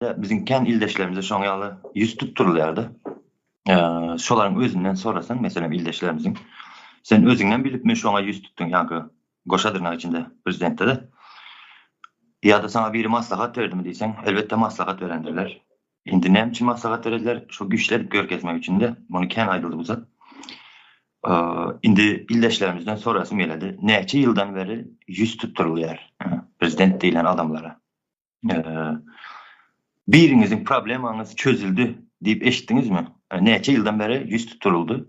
Biziň kän ildeşlerimize şoň ýaly ýüz tutdurylýardy. Şolaryň özünden sorasaň, meselem, ildeşlerimiziň, sen özüňden bilipmi şoňa ýüz tutduň, ýaňky goşa dyrnak içinde prezidentde-de? Ýa-da saňa biri maslahat berdimi diýseň, elbetde maslahat berendirler. Indi näme üçin maslahat berediler? Şo güýçli edip görkezmek üçin-de, muny kän aýdyldy bu zat. Indi ildeşlerimizden sorasym geledi, näçe ýyldan beri ýüz tutdurylýar prezident diýlen adamlara? Biriňiziň problemaňyz çözüldi diýip eşitdiňizmi? Näçe ýyldan bäri ýüz tutuldy.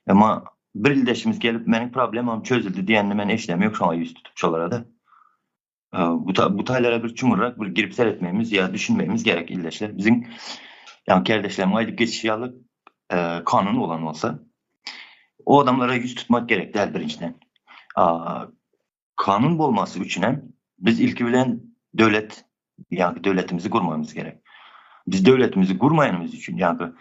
Emma bir ildeşimiz gelip meniň problemam çözüldi diýenini men eşidem ýok şoňa ýüz tutup şolara-da. Bu bu taýlara bir çuňňurrak bir girip seretmegimiz ýa düşünmegimiz gerek ildeşler. Biziň ýa kärdeşlerimiň aýdyp geçişi ýaly kanun bolan bolsa o adamlara ýüz tutmak gerek däl birinjiden. Kanun bolmasy üçinem biz ilki bilen döwlet, ýagny döwletimizi gurmagymyz gerek. Biz döwletimizi gurmaýanymyz üçin, ýagny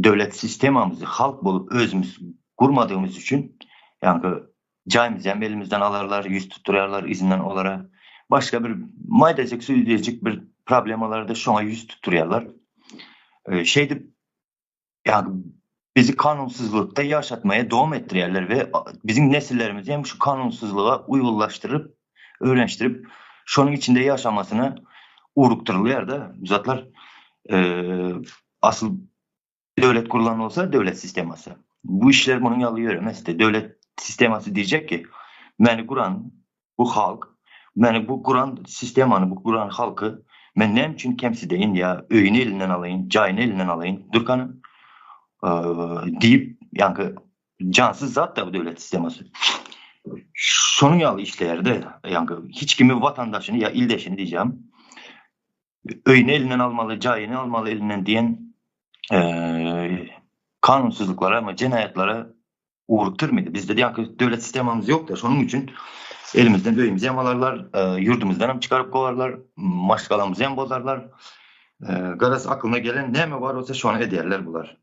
döwlet sistemamyzy halk bolup özümiz gurmadygymyz üçin, ýagny jaýymyzy hem elimizden alarlar, ýüz tutdurarlar yzyndan olara. Başga bir maýdajyk, süýjüjik bir problemalarda şoňa ýüz tutdurýarlar. Şeýdip Ýagny bizi kanunsyzlykda ýaşatmaýa dowam etdirýärler we biziň nesillerimizi hem şu kanunsyzlyga uýgunlaşdyryp, öwrenişdirip, şonuň içinde ýaşamasyna ugrukdyrylýar-da. Bu zatlar asyl döwlet gurlan bolsa, döwlet sistemasy. Bu işler munuň ýaly ýöremezdi. Döwlet sistemasy diýjek ki, meni guran Bu halk, meni bu guran sistemany, bu guran halky men näme üçin kemsideýin ýa öýüni elinden alaýyn, jaýyny elinden alaýyn, durkany diýip, ýaňky jansyz zat-da bu döwlet sistemasy. Şonuň ýaly işleýär-de, ýaňky hiç kimi watandaşyny ýa ildeşini diýjegim, öýüni elinden almaly, jaýyny almaly elinden diýen kanunsyzlyklara we jenaýatlara ugrukdyrmady. Bizde ýaňky döwlet sistemamyz ýok-da, şonuň üçin elimizden öýümizi hem alarlar, ýurdumyzdan hem çykaryp kowarlar, maşgalamyzy hem bozarlar. Garaz aklyna gelen näme bar bolsa şony edýärler bular.